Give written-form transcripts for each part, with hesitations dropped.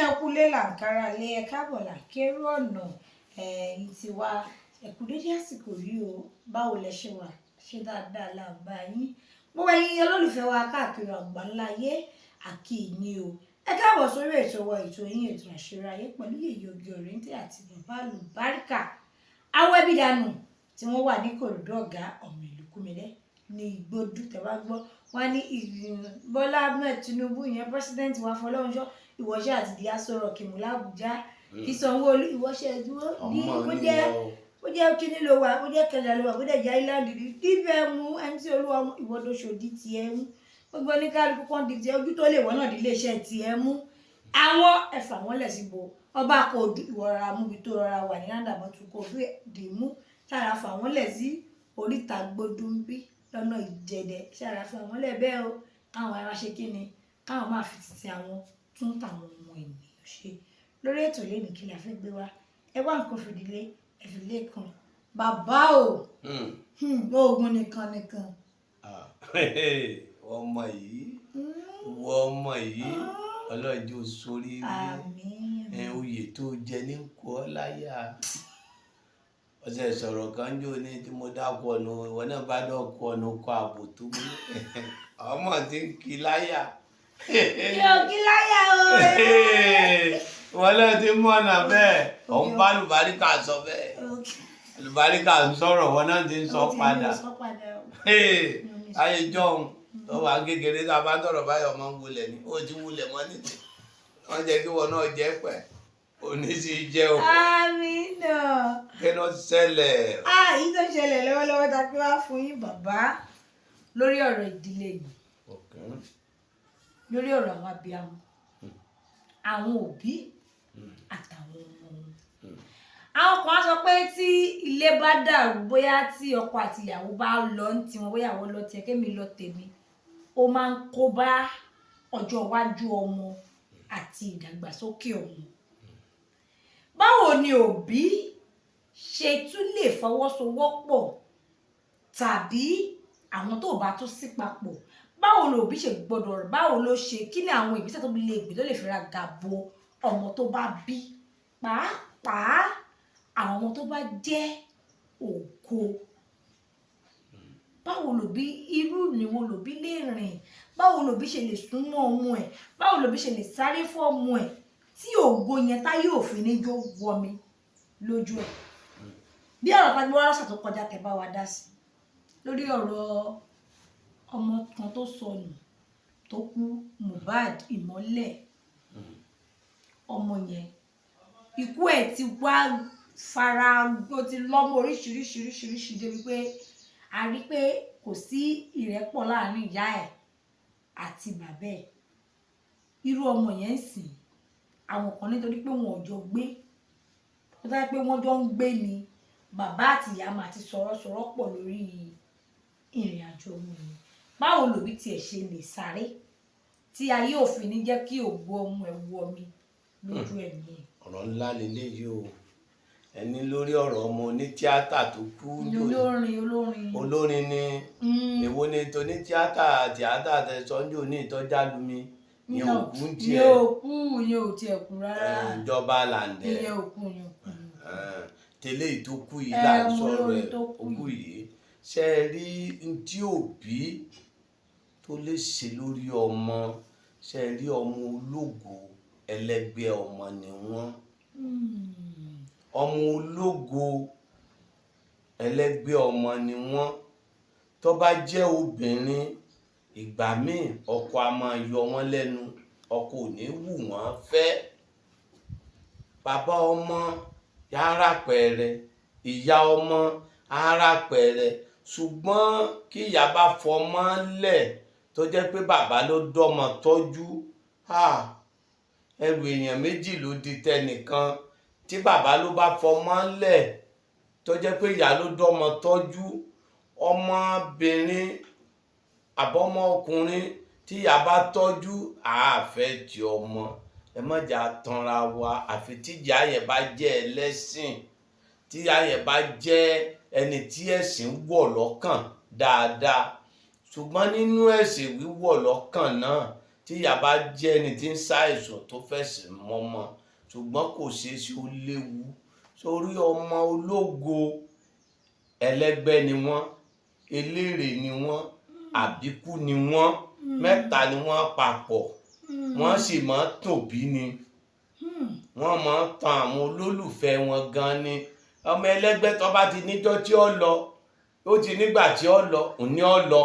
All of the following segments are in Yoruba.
Ẹkúlé làǹkárá lé, ẹ káàbọ̀ là kérò ọ̀nà ẹ̀yìn tiwa. Ẹkú dédé àsìkò yìí o. Báwo lẹ ṣe wà? Ṣé dáadáa la bá yín? Gbogbo ẹ̀yin olólùfẹ́ wa káàkiri àgbáńlá ayé, àkí yín o. Ẹ káàbọ̀ sórí ètò wa, ètò yín, ètò Àṣírí Ayé pẹ̀lú Yèyé Oge Ọ̀rẹ́ńtẹ́ àti bàbá àlùbáríkà Awẹ́bídànù tí wọ́n wà ní Kòròdú, ọ̀gá ọmọ ìlú Kúmilẹ́ ní Ìgbódù. Tẹ́ bá gbọ́ wọn ní Bọ́lá Ahmed Tinubu, ìyẹn president wa, fọlọ́runṣọ́ ìwọ́ṣẹ́ àti di Aso Rock mú l'Àbújá, kí Sanwó-Olú ìwọ́ṣẹ́ dúró ní ọmọ bó ní jẹ́ ọ bó jẹ́ kíní ló wà, bó jẹ́ Kẹjà ló wà, bó dẹ̀ jẹ́ Island ní díbẹ̀ mú MC Olúọmọ, ìwọ́dọ̀ṣọ́dí tiẹ̀ mú. Gbogbo oníkálukú kan di tiẹ̀, ojú tó lè wọ́n náà di iléeṣẹ́ tiẹ̀ mú. Àwọn ẹ̀fà wọn lẹ̀ síbo ọba kò ìwọ rọra mú ibi tó rọra wà ní rándàbọ̀tún kò fi dì mú sára, fà wọ́n lẹ̀ sí oríta gbódúńbí lọ́nà Ìjẹ̀dẹ̀ sára, fà wọ́n lẹ̀ bẹ́ẹ̀ o. Káwọn ará ṣe kí ni, káwọn máa fi titi àwọn tún tàwọn ọmọ ènìyàn ṣe. Lórí ètò lẹ́nu, kí la fẹ́ gbé wá? Ẹ wá nǹkan fìdílé, ẹ fi lé kan bàbá o. Oògùn nìkan nìkan. Ah, ọmọ yìí, wọ ọmọ yìí, ọlọ́jọ́ sórí rí. Àmín. Ẹ oyè tó jẹ ní kọ́ láyà. Ọ̀sẹ̀ sọ̀rọ̀ kan jò ní tí mo dákọ̀ ọ̀nà, ìwọ náà bá dọ̀kọ̀ ọ̀nà kọ ààbò tó mú ọmọ tí ń kí láyà. Mi ò kí láyà o. Ìwọ náà ti mọ̀nà bẹ́ẹ̀, òun bá lùbáríkà sọ bẹ́ẹ̀. Lùbáríkà ń sọ̀rọ̀, ìwọ náà ti ń sọ Ó ti ní padà. o sọ padà o. Ayé jọ̀hún tó wà kékeré, tá a bá ń tọrọ báyọ̀, ọmọ ń wulẹ̀ ni ó ti wulẹ̀ mọ́ nìyí. Wọ́n jẹ́ kí wọn náà jẹ́ pẹ́ òní sì jẹ́ o. Àmín náà. Kí ló ṣẹlẹ̀? Ah, èyí tó ń ṣẹlẹ̀ lọ́wọ́lọ́wọ́ ta pé wá fún yín, bàbá, lórí ọ̀rọ̀ ìdílé yìí, lórí ọ̀rọ̀ àwọn abiyamọ, àwọn òbí àtàwọn ọmọ wọn. Àwọn kan á sọ pé tí ilé bá dàrú, bóyá tí ọkọ àti ìyàwó bá lọ ń tiwọn, bóyá àwọn lọ tiẹ̀, kémi lọ tèmi, ó máa ń kó bá ọjọ́ iwájú ọmọ àti ìdàgbàsókè ọmọ. Báwo ni òbí ṣe tún lè fọwọ́sowọ́pọ̀, tàbí àwọn tó bá tún sí papọ̀, báwo ni òbí ṣe gbọ́dọ̀, báwo ló ṣe, kí ni àwọn ìgbésẹ̀ tó lè gbé tó lè fi ra gàbo ọmọ tó bá bí, pàápàá àwọn ọmọ tó bá jẹ́ ògo? Báwo lòbí, irú ìrìn wo lòbí lè rìn? Báwo lòbí ṣe lè súnmọ́ ọmọ ẹ̀? Báwo lòbí ṣe lè sáré fún ọmọ ẹ̀ tí ògo yẹn táyé òfin ní jó wọmi lójú ẹ̀? Bí ọ̀rọ̀ kan gbé wá lọ́sẹ̀ tó kọjá, tẹ́ bá wa dá sí lórí ọ̀rọ̀ ọmọ kan tó sọnù, tó kú, Mohbad Ìmọ́lẹ̀. Ọmọ yẹn, ikú ẹ̀ ti wá fara, ó ti lọ́mọ oríṣiríṣiríṣiríṣi débi pé a rí pé kò sí ìrẹ́pọ̀ láàrin ìyá ẹ̀ àti bàbá ẹ̀. Irú ọmọ yẹn ń sìn àwọn kan nítorí pé wọn ò jọ gbé. Ó dájú pé wọ́n jọ ń gbé ni, bàbá àti ìyá máa ti sọ̀rọ̀ sọ̀rọ̀ pọ̀ lórí ìrìn àjò ọmọ yẹn. Báwo lòbí tiẹ̀ ṣe lè sáré tí ayé òfin ní jẹ́ kí ògo ọmọ ẹ̀ wọ mi lójú ẹ̀mí ẹ̀? Ọ̀rọ̀ ńlá leléyìí o. Ẹni lórí ọ̀rọ̀ ọmọ onítíátà tó kú. Olórin, olórin. Olórin ni. Èwo ni toní tíátà? Tíátà tẹsánjú ní ìtọ́jà lumi ní òkú ń tiẹ̀. Ìyẹn òkú, ìyẹn ò tiẹ̀ kú rárá. Ìjọba làǹdẹ̀. Ìyẹn òkú, ìyẹn òkú. Tẹ́lẹ̀ yìí tó kú yìí Ẹ, là ń ọmọ sọ̀rọ̀ olórin ẹ̀ tó kú. Òkú yìí, ṣe é rí n tí òbí tó lè ṣe lórí ọmọ? Ṣe é rí ọmọ ológo, ẹlẹgbẹ́ ọmọ ni wọ́n. Ọmọ ológo, ẹlẹgbẹ́ ọmọ ni wọ́n. Tó bá jẹ́ obìnrin, ìgbà míì ọkọ a máa yọ wọ́n lẹ́nu, ọkọ ò ní wù wọ́n fẹ́. Bàbá ọmọ yára pẹ̀rẹ̀, ìyá ọmọ ara pẹ̀rẹ̀. Ṣùgbọ́n kí ìyá bá fọmọ lẹ̀, tó jẹ́ pé bàbá ló dọ́mọ tọ́jú, ẹrù èèyàn méjì ló di tẹnìkan. Tí bàbá ló bá fọmọ lẹ̀, tó jẹ́ pé ìyá ló dọ́mọ tọ́jú, ọmọbìnrin àbọ́mọ ọkùnrin tí ìyá bá tọ́jú, àáfẹ́ ti ọmọ. Ẹ má jà tanra wa. Àfi tí ìyá yẹn bá jẹ́ ẹlẹ́sìn, tí ìyá yẹn bá jẹ́ ẹni tí ẹ̀sìn wọ̀ lọ́kàn dáadáa. Ṣùgbọ́n nínú ẹ̀sìn wíwọ̀ lọ́kàn náà, tí Tí ìyá bá jẹ́ ẹni tí ń ṣàìsàn tó fẹ̀sìn mọ́mọ́, ṣùgbọ́n kò ṣeé ṣe, ó léwu. Sórí ọmọ ológo, ẹlẹ́gbẹ́ ni wọ́n, eléré ni wọ́n, àbíkú ni wọ́n, mẹ́ta ni wọ́n papọ̀. Wọ́n sì máa ń tòbí ni, wọ́n máa ń tan àwọn olólùfẹ́ wọn gan ni. Ọmọ ẹlẹ́gbẹ́ tó bá ti níjọ́ tí ó lọ, ó ti nígbà tí ó lọ, òní ó lọ.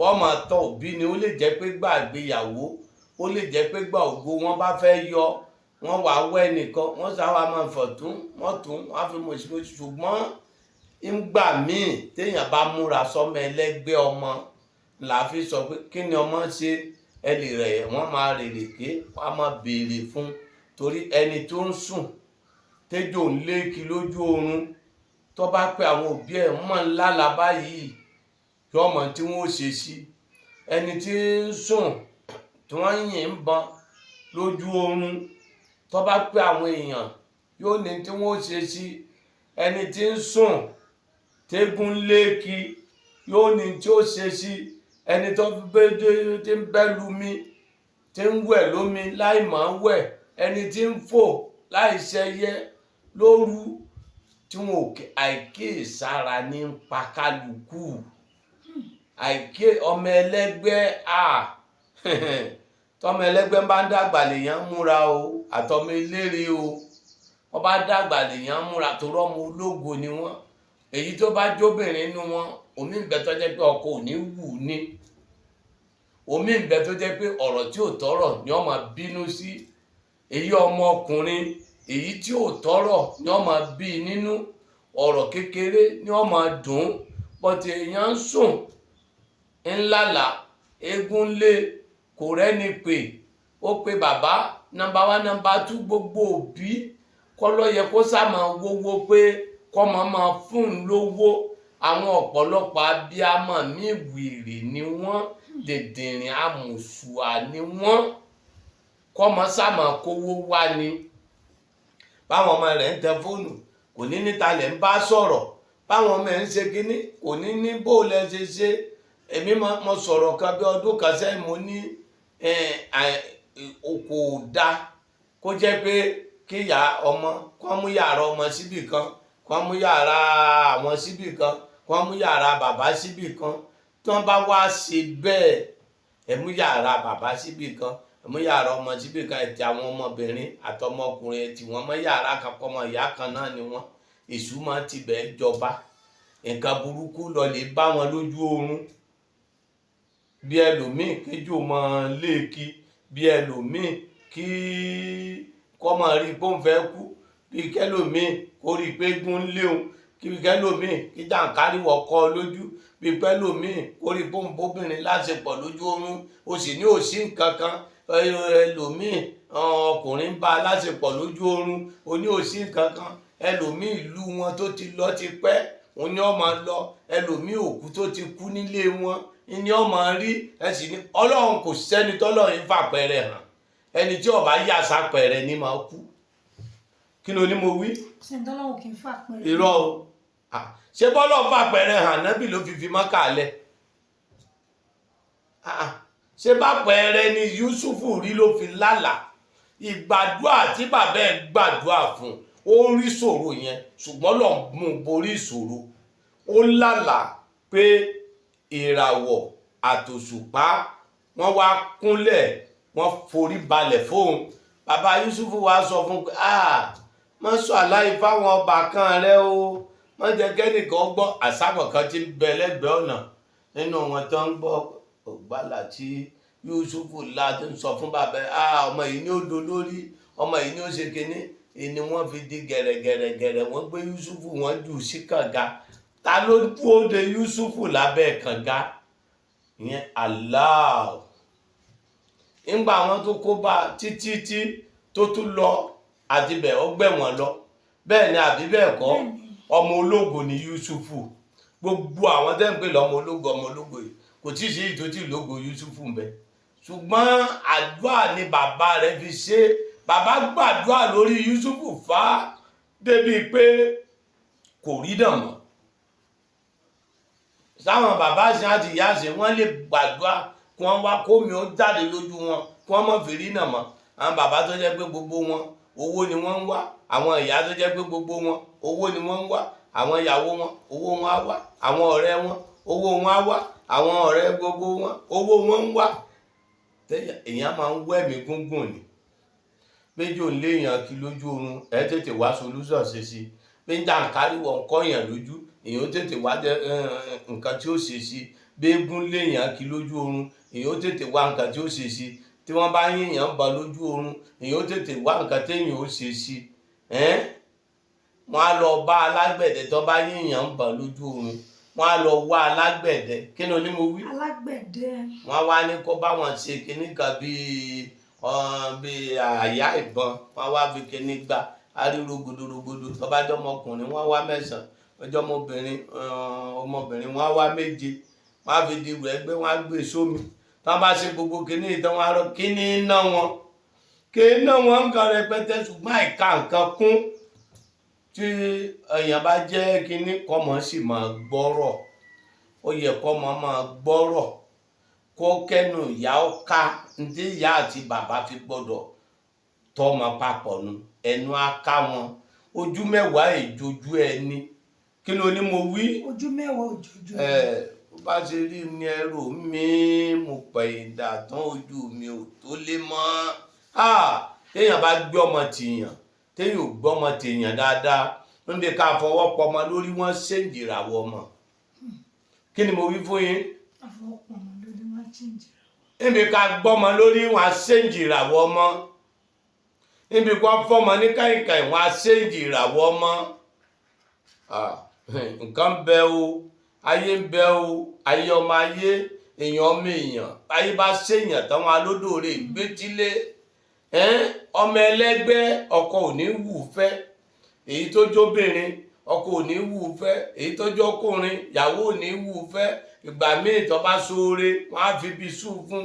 Wọ́n máa tọ́ òbí ni. Ó lè jẹ́ pé gbà gbéyàwó, ó lè jẹ́ pé gbà ògo wọn bá fẹ́ yọ, wọ́n wàá wẹ́ nìkan, wọ́n sábà máa fọ̀tún wọ́n tún wọ́n á fi mọ̀ṣímọ̀ṣí. Ṣùgbọ́n ńgbà míì téèyàn bá múra sọ́mọ ẹlẹ́gbẹ́, ọmọ là fi sọ pé kí ni ọmọ ṣe, ẹ lè rẹ̀ wọ́n máa rèrè ké, wọ́n á máa béèrè fún, torí ẹni tó ń sùn téjò ń léèkì lójú oorun, tó bá pé àwọn òbí ẹ̀ ń mọ̀ ń lálàá báyìí, kí ọmọ tí wọ́n ó ṣe sí. Ẹni tí ń sùn tí wọ́n ń yìn ń bọn lójú oorun, tó bá pé àwọn èèyàn, yóò ní tí wọ́n ó ṣe sí. Ẹni tí ń sùn tégún léèkì, yóò ní tí ó ṣe sí. Ẹni tó tí ń bẹ́ lumi, tí ń wẹ̀ lómi láì mọ̀ ń wẹ̀, ẹni tí ń fò láì ṣẹyẹ lóru, tí wọn ò àìkíyèsára ní ń pa kálukú. Àìkíyè ọmọ ẹlẹ́gbẹ́ à, tọmọ ẹlẹ́gbẹ́ bá ń dàgbà lèèyàn múra o, àtọmọ eléré o, wọ́n bá dàgbà lèèyàn múra, torí ọmọ ológo ni wọ́n. Èyí tó bá jóbìnrin nínú wọn, omi ń bẹ tó jẹ́ pé ọkọ ò ní wù ní, omi ń bẹ tó jẹ́ pé ọ̀rọ̀ tí ò tọ́rọ̀ ni ó máa bínú sí. Èyí ọmọkùnrin, èyí tí ò tọ́rọ̀ ni ó máa bí nínú, ọ̀rọ̀ kékeré ni ó máa dùn. Bọ́tí èèyàn ń sùn ńlálà, eégún lé, kò rẹ́ni pè, ó pe bàbá number one, number two, gbogbo òbí kọ́ ló yẹ kó sá máa wówó pé kọ́mọ máa fún un lówó. Àwọn ọ̀pọ̀lọpọ̀ abiyamọ míì, wèrè ni wọ́n, dìndìnrìn amùsùà ni wọ́n. Kọ́mọ sá máa kówó wá ni. Báwọn ọmọ rẹ̀ ń tẹ fóònù, kò ní níta lẹ̀ ń bá sọ̀rọ̀. Báwọn ọmọ ẹ̀ ń ṣe kínní, kò ní ní bó lẹ ṣe ṣe. Èmi mo sọ̀rọ̀ kan bí ọdún kan sẹ́yìn, mo ní kò dáa kó jẹ́ pé kíyà ọmọ kó mú yàrá ọmọ síbì kan, kó mú yàrá àwọn síbì kan, kó mú yàrá bàbá síbì kan. Tí wọ́n bá wá ṣe bẹ́ẹ̀, ẹ mú yàrá bàbá síbì kan, ẹ mú yàrá ọmọ síbì kan, ẹ ti àwọn ọmọbìnrin àtọmọkùnrin, ẹ tì wọ́n mọ́ yàrá kan, kọ́mọ ìyá kan náà ni wọ́n. Èṣù máa ti bẹ̀ jọba. Nǹkan burúkú lọ lè bá wọn lójú oorun, bí ẹlòmíì kéjò máa léèkì, bí ẹlòmíì kí kọ́ máa rí pé òun fẹ́ kú, bí kẹlòmíì kó rí i pé gún léun, kí kẹlòmíì kí jàǹkáríwọ̀ kọ́ ọ lójú, bí kẹlòmíì kó rí i pé òun bóbìnrin láṣepọ̀ lójú oorun, ó sì ní òsí nǹkan kan. Ẹlòmíì, ọkùnrin bá a láṣepọ̀ lójú oorun, ó ní òsí nǹkan kan. Ẹlòmíì, ìlú wọn tó ti lọ ti pẹ́, òun ni ó máa lọ. Ẹlòmíì, òkú tó ti kú nílé wọn ni ó máa rí. Ẹ sì ní Ọlọ́run, kò sẹ́ni tọ́lọ́run fàpẹẹrẹ hàn. Ẹni tí ó bá yà sápẹẹrẹ ní máa kú. Kí ló ní mo wí? Sẹ́ńtọ́lọ́wọ́ kì í fà pẹ́rẹ́. Irọ́ o. Ṣé bọ́lọ̀ fàpẹẹrẹ hàn nábì ló fi fi Mákà lẹ̀? Ṣé bá pẹẹrẹ ni Yusufu rí ló fi lálàá? Ìgbàdúà tí bàbá ẹ̀ gbàdúà fún, ó rí ìṣòro yẹn, ṣùgbọ́n lọ mú borí ìṣòro. Ó lálàá pé ìràwọ̀ àtòṣùpá, wọ́n wá kúnlẹ̀, wọ́n forí balẹ̀ fóun. Bàbá Yusufu wá sọ fún pé, ah, má sọ àláì fáwọn ọba kan rẹ o, má jẹ́ kẹ́nìkan gbọ́. Àsámọ̀ kan ti ń bẹ lẹ́gbẹ̀ẹ́ ọ̀nà nínú wọn tó ń gbọ́ ògbàlà tí Yusufu la tó ń sọ fún bàbá ẹ̀, ah, ọmọ yìí ní ó dolórí, ọmọ yìí ní ó ṣe kinní. Ni wọ́n fi di gẹ̀rẹ̀gẹ̀rẹ̀gẹ̀rẹ̀, wọ́n gbé Yusufu, wọ́n jù sí kànga. Ta ló dúró de Yusufu lábẹ́ kànga ìyẹn? Allah. Ńgbà wọn tó kó bá títí tí tó tún lọ àti bẹ̀, ó gbẹ̀wọ̀n lọ. Bẹ́ẹ̀ ni àbí bẹ́ẹ̀ kọ́? Ọmọ ológo ni Yusufu. Gbogbo àwọn tẹ́ ń pè lọ́mọ ológo, ọmọ ológo yìí, kò tí ì sí ìtò tí ìlógo Yusufu ń bẹ. Ṣùgbọ́n àdúrà ni bàbá rẹ̀ fi ṣe. Bàbá gbàdúrà lórí Yusufu fá débi pé kò rí dàn mọ́. Sáwọn bàbá ṣe àti ìyá ṣe, wọ́n lè gbàdúrà Kí wọ́n wá kómi ó jáde lójú wọn, kí wọ́n má fi rí nà mọ́. Àwọn bàbá tó jẹ́ pé gbogbo wọn owó ni wọ́n ń wá, àwọn ìyá tó jẹ́ pé gbogbo wọn owó ni wọ́n ń wá, àwọn ìyàwó wọn owó wọn á wá, àwọn ọ̀rẹ́ wọn owó wọn á wá, àwọn ọ̀rẹ́ gbogbo wọn owó wọn ń wá. Èèyàn máa ń wẹ̀mí gúngùn ni. Méjì ò léèyàn kí lójú oorun, ẹ tètè wá solution ṣe sí. Bí ń jàǹkáríwọ̀ ń kọ́yàn lójú, èèyàn ó tètè wá nǹkan tí ó ṣe sí. Bí eégún léèyàn kí lójú oorun, èèyàn ó tètè wá nǹkan tí ó ṣe sí. Tí wọ́n bá yíyàn ba lójú oorun, èèyàn ó tètè wá nǹkan téèyàn ó ṣe sí. Wọ́n á lọ bá alágbẹ̀dẹ. Tó bá yíyàn ba lójú oorun, wọ́n á lọ wá alágbẹ̀dẹ. Kí ni onímọ̀ wí? Alágbẹ̀dẹ. Wọ́n wá ní kó bá wọn ṣe kinní kan bíi àyà ìbọn. Wọ́n wá fi kinní gbà á rí rogodo rogodo. Tó bá jẹ́ ọmọkùnrin, wọ́n wá 9. Ọjọ́ ọmọbìnrin, ọmọbìnrin, wọ́n wá 7. Wọ́n á fi di ìrù ẹgbẹ́, wọ́n á gbé sómi. Tí wọ́n bá ṣe gbogbo kinní ìtàn, wọ́n á rọ kíní ná wọn, kíní ná wọn nǹkan rẹpẹtẹ. Ṣùgbọ́n àìka nǹkan kún, tí èèyàn bá jẹ́ kinní, kọ́mọ sì máa gbọ́rọ̀. Ó yẹ kọ́mọ máa gbọ́rọ̀, kó kẹ́nu ìyá ó ká. Ntí ìyá àti bàbá fi gbọ́dọ̀ tọ́mọ papọ̀ nu, ẹnu á ká wọn. Ojú mẹ́wàá ìjojú ẹni. Kí ló ní mo wí? Ojú mẹ́wàá òjòjú. Ẹ bó bá ṣe rí ni ẹrù mi, mo pẹ̀yìn dà tán, ojú mi ò tó lé mọ́. Téèyàn bá gbé ọmọ tìyàn, téèyàn ò gbọ́ ọmọ tìyàn dáadáa, níbi ká fọwọ́ pọmọ lórí, wọ́n ṣèǹjì ìràwọ̀ ọmọ. Kí ni mo wí fún yín? Àfọwọ́pọ̀ ọmọ lórí, wọn change. Níbi ká gbọ́mọ lórí, wọn á ṣèǹjì ìràwọ̀ ọmọ. Níbi kó fọmọ ní kàìnkàìn, wọn á ṣèǹjì ìràwọ̀ ọmọ. Nǹkan bẹ o, ayé ń bẹ o. Ayé ọmọ ayé, èèyàn ọmọ èèyàn. Ayé bá ṣèyàn táwọn alódòrè gbétílé ọmọ ẹlẹ́gbẹ́, ọkọ ò ní wù fẹ́. Èyí tó jóbìnrin, ọkọ ò ní wù fẹ́. Èyí tó jọkùnrin, ìyàwó ò ní wù fẹ́. Ìgbà míì tó bá ṣoore, wọn á fi bí sùn fún.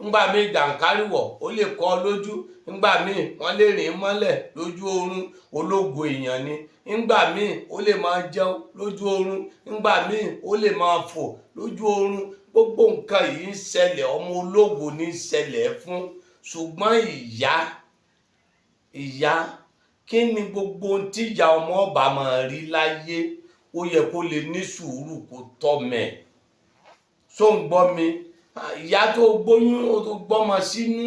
Ńgbà míì jàǹkáríwọ̀ ó lè kọ́ lójú. Ńgbà míì wọ́n lè rìn mọ́lẹ̀ lójú oorun. Ológo èèyàn ni. Ńgbà míì ó lè máa jẹun lójú oorun. Ńgbà míì ó lè máa fò lójú oorun. Gbogbo nǹkan yìí ń ṣẹlẹ̀, ọmọ ológo ní ń ṣẹlẹ̀ fún. Ṣùgbọ́n ìyá, kí ni gbogbo ohun tí ìyá ọmọ ọba máa rí láyé? Ó yẹ kó lè ní sùúrù, kó tọ́ mẹ́. Ṣó ń gbọ́ mi? Ìyá tó gbóyún, ó tó gbọ́mọ sínú,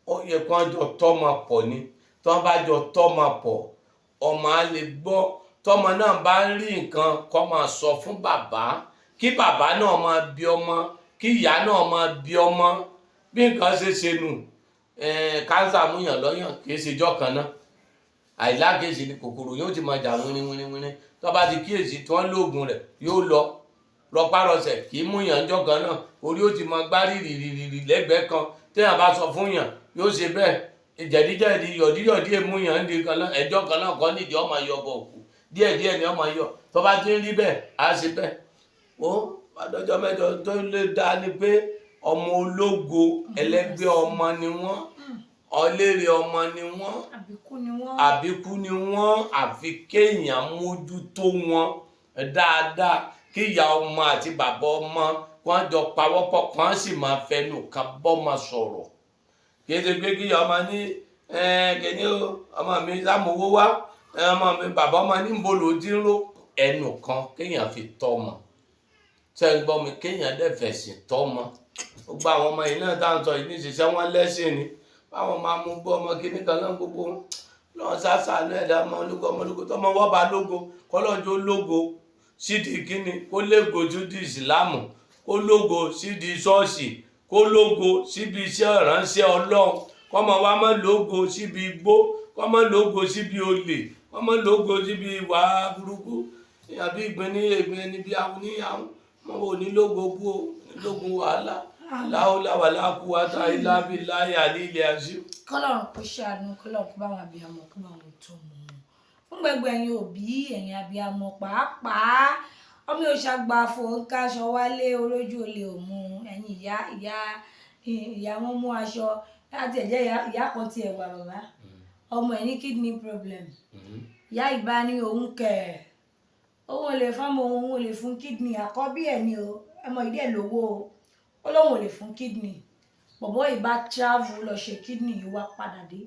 ó yẹ kó jọ tọ́mọ pọ̀ ni. Tí wọ́n bá jọ tọ́mọ pọ̀, ọmọ á lè gbọ́. Tọ́mọ náà bá ń rí nǹkan, kó máa sọ fún bàbá, kí bàbá náà máa bí ọmọ, kí ìyá náà máa bí ọmọ. Bí nǹkan ṣe ṣe nù. Cancer múyàn lọ́yàn, kì í ṣe ijọ́ kan náà. Àìlákèsí ni kòkòrò yóò ti máa jà wínníwínníwínní. Tó bá ti kíyèsí tí wọ́n lóògùn rẹ̀, yóò lọ rọpárọsẹ̀. Kì í múyàn ńjọ́ kan náà. Orí ó ti máa gbá rìrìrìrì lẹ́gbẹ̀ẹ́ kan. Téèyàn bá sọ fún yàn, yóò ṣe bẹ́ẹ̀. Jẹ̀díjẹ̀dí, yọ̀díyọ̀dí èmúyàn ń di kan náà. Ẹjọ́ kan náà kọ́ nídìí ọmọ yọ bọ̀ òkú díẹ̀díẹ̀ ni ọmọ yọ. Tó bá ti ń rí bẹ́ẹ̀, á ṣe bẹ́ẹ̀. Ó àdọ́jọ́ mẹ́jọ tó lè dá ni pé ọmọ ológo, ẹlẹ́gbẹ́ ọmọ ni wọ́n, ọlẹ́rẹ̀ ọmọ ni wọ́n. Àbíkú ni wọ́n. Àbíkú ni wọ́n. Àfi kéèyàn mójútó wọn dáadáa, kí ìyá ọmọ àti bàbá ọmọ kí wọ́n jọ pawọ́pọ̀, kí wọ́n sì máa fẹnu kan bọ́mọ sọ̀rọ̀. Kì í ṣe pé kí ìyá ọmọ ní kìíní o, ọmọ mi sámowó wá, ọmọ mi, bàbá ọmọ ní nbolo tí ń ro ẹnu kan. Kéèyàn fi tọ́ ọmọ. Ṣé ń gbọ́ mi? Kéèyàn dẹ̀ fẹ̀sìn tọ́ ọmọ. Gbogbo àwọn ọmọ yìí náà tá à ń sọ yìí ní ìṣiṣẹ́ wọn lẹ́sìn ni. Báwọn máa mú gbọ́ ọmọ kíní kan náà, gbogbo wọn lọ́wọ́n ṣàṣàánú ẹ̀dá. Ọmọ ológo, ọmọ ológo, tọmọ wọ́n bá lógo, kọ́lọ́njọ́ lógo sídìí kíni, kó légo sídìí ìsìlámù, kó lógo sídìí ṣọ́ọ̀ṣì, kó lógo síbi iṣẹ́ ìránṣẹ́ Ọlọ́run. Kọ́mọ wa má lógo síbi igbó, kọ́mọ lógo síbi olè, kọ́mọ lógo síbi ìwà burúkú. Àbí ìgbín ní ìgbín ẹni bí àwọn oníyàwó mọ wò ní lógo bú o, ní lógun wàhálà láwùláwà láàkú wàtá ìlàbí láyé àlè ilẹ̀ àṣì. Kọ́lọ́run kó ṣàánú, kọ́lọ́run kó bá wọn abiyamọ, kó bá wọn tó mọ wọn. Fún gbogbo ẹ̀yin òbí, ẹ̀yin abiyamọ pàápàá, ọmọ òṣàgbà fòǹkàṣọ wálé orójú olè òmu. Ẹ̀yin ìyá, ìyá ìyá, wọn mú aṣọ láti ẹ̀jẹ̀ ìyá kan tiẹ̀ wà. Bàbá ọmọ ẹ̀ ní kidney problem. Ìyá ìbá ní òun kẹ̀, òun ò lè fọ́mọ òun, òun ò lè fún kidney. Àkọ́bí ẹ̀ ni o, ẹmọ ìdí ẹ̀ lówó o. Ó lóun ò lè fún kidney. Bọ̀bọ́ yìí bá travel lọ ṣe kidney yìí, wá padà dé.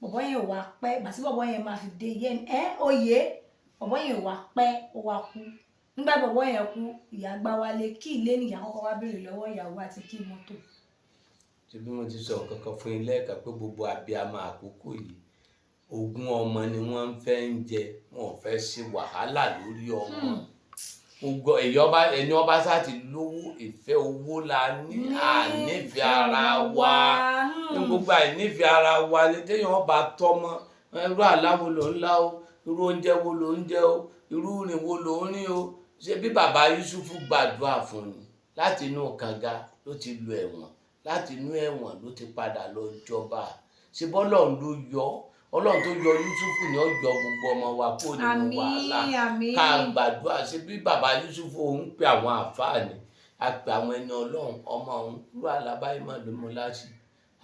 Bọ̀bọ́ yẹn ò wá pẹ́. Ìgbà tí bọ̀bọ́ yẹn máa fi dé yẹn ẹ́ oyè, bọ̀bọ́ yẹn ò wá pẹ́, ó wá kú. Nígbà bọ̀bọ́ yẹn kú, ìyá gbá wálé kí ilé ní ìyá kọ́kọ́ wá béèrè lọ́wọ́ ìyàwó àti kí mọ́tò. Ṣé bí mo ti sọ nǹkan kan fún yín lẹ́ẹ̀kan pé gbogbo abiyamọ àkókò yìí, ogún ọmọ ni wọ́n ń fẹ́ ń jẹ, wọn ò fẹ́ ṣe wàhálà lórí ọmọ. Gbogbo èyí ọba ẹni ọba sá ti lówó, ìfẹ́ owó la ní, ànífẹ́ ara wa ní gbogbo àìnífẹ́ ara wa ni téèyàn ọba tọ́mọ. Irú àlá wo ló ń lá o? Irú oúnjẹ wo ló ń jẹ o? Irú ìrìn wo ló ń rìn o? Ṣé bí bàbá Yusufu gbàdúrà fún ni, láti inú kànga ló ti lu ẹ̀wọ̀n, láti inú ẹ̀wọ̀n ló ti padà lọ jọba. Ṣé bọ́lọ́run ló yọ? Ọlọ́run tó yọ Yusufu ni ó yọ gbogbo ọmọ wa kó nínú wàhálà. Àmín. Ká gbàdúrà. Ṣé bí bàbá Yusufu òun pe àwọn àfáà ni, a pe àwọn ẹni Ọlọ́run, ọmọ òun, irú àlá báyìí mà ló mú láṣì,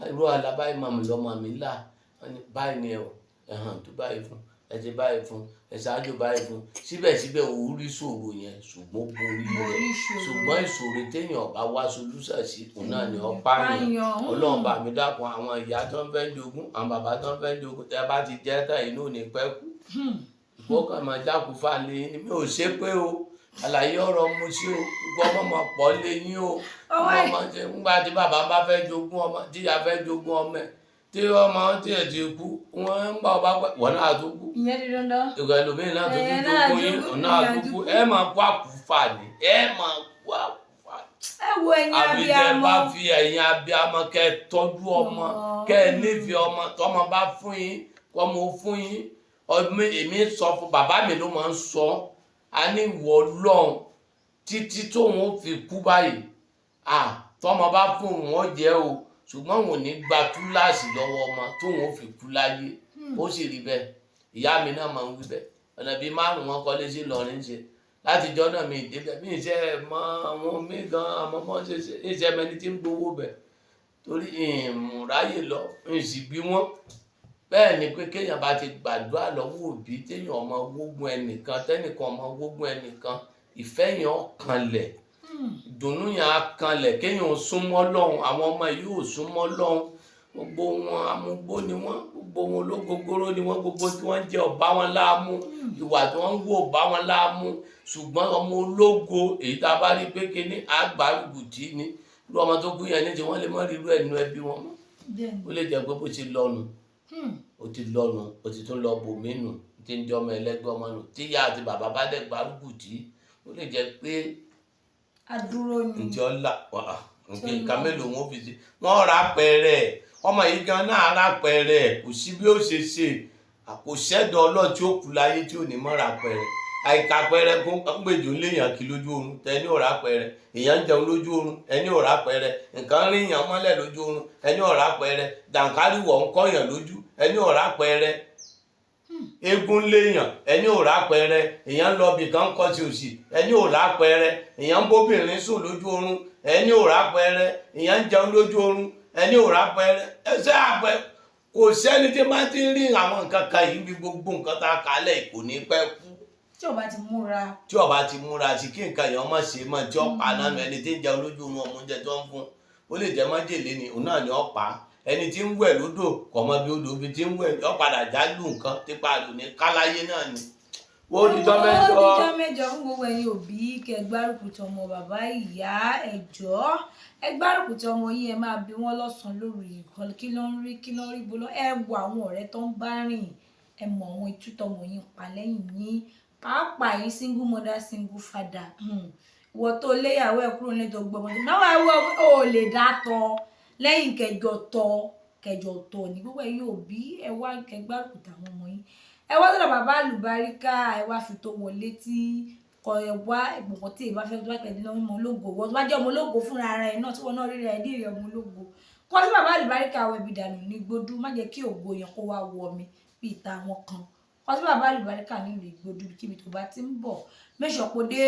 irú àlá báyìí mà lọ́mọ mi là. Wọ́n ní, báyìí ni ẹ o, ẹ̀hàn tó báyìí fún ẹ, ti báyìí fún ẹ, ṣáájú báyìí fún. Síbẹ̀síbẹ̀ òun rí ṣòro yẹn, ṣùgbọ́n ó borí rẹ̀. Borí ìṣòro. Ṣùgbọ́n ìṣòro téèyàn bá wá solúsà sí, òun náà ni ó pààyàn. Pààyàn. Ọlọ́run bá mi dákun, àwọn ìyá tó ń fẹ́ jogún, àwọn bàbá tó ń fẹ́ jogún, tẹ́ bá ti jẹ́ tán, inú ò ní pẹ́ kú. Ìfowópamọ́ máa jákun fáńlé yín ni. Mi ò ṣe pé o, àlàyé ọ̀rọ̀ mu sí o, gbogbo ọmọ máa pọ̀ lé yín o. Ọwọ́ ọmọ máa ṣe ńgbà tí bàbá bá fẹ́ jogún ọmọ, tí ìyá fẹ́ jogún ọmọ ẹ̀, tí ọmọ tí ẹ̀ ti kú, wọ́n ń bá ọba pẹ́, wọ́n náà tó kú. Ìyẹn di dandan. Ìgbà ẹlòmíín náà tó Ẹ̀yẹn tún náà jogún yín, jogún, òun náà ìyá tó kú. jogún. Ẹ máa kó àkúfà ni, ẹ máa kó àkúfà ni. Ẹ wo ẹ̀yin Àbí tẹ abiyamọ. bá fi ẹ̀yin abiyamọ, kẹ́ ẹ tọ́jú ọmọ, kẹ́ ẹ nífẹ̀ẹ́ ọmọ. Tọ́mọ bá fún yín, kọ́mọ ó fún yín. Ọmọ èmi sọ fún bàbá mi ló máa ń sọ, a ní ìwọ Ọlọ́run títí tóun ó fi kú báyìí, à tọ́mọ bá fún òun ó jẹ́ o, ṣùgbọ́n òun ò ní gba túláàsì lọ́wọ́ ọmọ tóun ó fi kú láyé. Ó sì rí bẹ́ẹ̀. Ìyá mi náà máa ń wí bẹ́ẹ̀. Ọ̀nà bíi márùn-ún wọn kọ́lé sí Ìlọrin ṣe látijọ́ náà, mi ìdébẹ̀, mi ìṣe mọ àwọn mi gan, àmọ́ mọ́ ṣe ṣe ìṣe mẹni tí ń gbowó bẹ̀ torí ìmúráyè lọ ìsì bí wọ́n. Bẹ́ẹ̀ ni pé kéèyàn bá ti gbàdúrà lọ́wọ́ òbí, téèyàn ọmọ wógun ẹnìkan, tẹ́nìkan ọmọ wógun ẹnìkan, ìfẹ́ yẹn ó kanlẹ̀, ìdùnnú yẹn á kanlẹ̀, kéèyàn ó súnmọ́ Ọlọ́run. Àwọn ọmọ yìí ò súnmọ́ Ọlọ́run, gbogbo wọn amúgbó ni wọ́n, gbogbo wọn ológógóró ni wọ́n, gbogbo tí wọ́n jẹ́ ọba wọn láàmú, ìwà tí wọ́n ń wò bá wọn láàmú. Ṣùgbọ́n ọmọ ológo èyí tá a bá rí pé kíní àgbárùkù tí ní irú ọmọ tó kú yẹn ní tí wọ́n lè mọ́ rí irú ẹnu ẹbí wọn mọ́. Ó lè jẹ́ pé bó ti lọ́nu, ó ti lọ́nu, ó ti tún lọ bòmí nù, tí ń jọmọ ẹlẹ́gbẹ́ ọmọ nù. Tíyá àti bàbá bá dẹ̀ gbárùkù tí, ó lè jẹ́ pé Adúró ni. Ǹjẹ́ ọ́ là nǹkan mélòó wọn fi sí wọ́n rà pẹ̀rẹ̀ ọmọ yìí gan náà rà pẹ̀rẹ̀. Kò sí bí ó ṣe ṣe, kò sẹ́dọ̀ Ọlọ́run tí ó kú láyé tí ò ní mọ́ rà pẹ̀rẹ̀. Àìkà pẹ̀rẹ̀ kún gbèjò léèyàn kí lójú oorun, tẹni ò rà pẹ̀rẹ̀. Èèyàn ń jẹun lójú oorun, ẹni ò rà pẹ̀rẹ̀. Nǹkan rí yàn mọ́lẹ̀ lójú oorun, ẹni ò rà pẹ̀rẹ̀. Dàǹkáríwọ̀ ń kọ́yàn lójú, ẹni ò rà pẹ̀rẹ̀. Eégún léèyàn, ẹni ò rà pẹ̀rẹ̀. Èèyàn lọ bì kan kọ́ sí òsì, ẹni ò rà pẹ̀rẹ̀. Èèyàn ń bóbìnrin sùn lójú oorun, ẹni ò rà pẹ̀rẹ̀. Èèyàn ń jẹun lójú oorun, ẹni ò rà pẹ̀rẹ̀. Ẹsẹ̀ àpẹ kò sẹ́ni tí máa ti rí àwọn nǹkan kan yìí bí gbogbo nǹkan tá a kálẹ̀, kò ní pẹ́ kú. Tí o bá ti múra. Tí ó bá ti múra sí kí nǹkan yẹn ọmọ ṣe mọ́ tí ó pa náà nù. Ẹni tí ń jẹun lójú oorun, ọmọ oúnjẹ tó ń fún ó lè jẹ májèlé ni, òun náà ni ó pa. Ẹni tí ń wẹ̀ lódò, kò mọ bí odò bí tí ń wẹ̀, yọ padà jálù nǹkan tipa lò ní káláyé náà ni. Ó dijọ́ mẹ́jọ. Ó dijọ́ mẹ́jọ. Fún gbogbo ẹ̀yin òbí, kẹ́ gbárùkù tí ọmọ. Bàbá, ìyá, ẹ jọ̀ọ́, ẹ gbárùkù tí ọmọ yín. Ẹ máa bi wọ́n lọ́sàn-án lóru, ìkan kí ló ń rí, kí ló ń rí bolo. Ẹ wo àwọn ọ̀rẹ́ tó ń bá rìn, ẹ mọ àwọn itú tọmọ yín pa lẹ́yìn yín, pàápàá yín single mother, single father. Ìwọ tó léyàwó ẹ kúrò nílé tó gbọmọ náà wà wọ, ò lè dá tọ lẹ́yìn kẹjọ tọ, kẹjọ tọ ní. Gbogbo ẹ̀yin òbí, ẹ wá kẹ́ gbárùkù tàwọn ọmọ yín. Ẹ wá sọ́dọ̀ bàbá àlùbáríkà, ẹ wá fi tó wọn létí kọ. Ẹ wá ìgbọ̀ngàn tí èyí bá fẹ́, tó bá tẹ̀lé ọmọ ológo, wọ́n tó bá jẹ́ ọmọ ológo fúnra ara ẹ̀ náà, tí wọ́n náà rí rẹ̀ ní ìrẹ̀ ọmọ ológo, kọ́ sí bàbá àlùbáríkà àwọn ẹbí dànù ní gbódú. Má jẹ́ kí ògo yẹn kó wá wọ mi bíi ìta àwọn kan. Kọ́ sí bàbá àlùbáríkà nílùú Ìgbódú. Kíbi tó bá ti ń bọ̀, make sure kó dé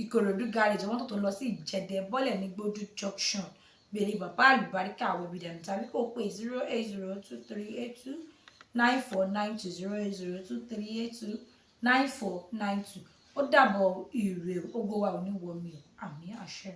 Ìkòròdú garage, wọ́n tó lọ sí Ìjẹ̀dẹ̀, bọ́lẹ̀ ní Gbódú junction, béèrè bàbá àlùbáríkà àwọn ẹbí dànù, tàbí kó pè 08023829492, 08023829492. Ó dàbọ̀, ire. Ògo wa ò ní wọ mi o. Àmín, àṣẹ.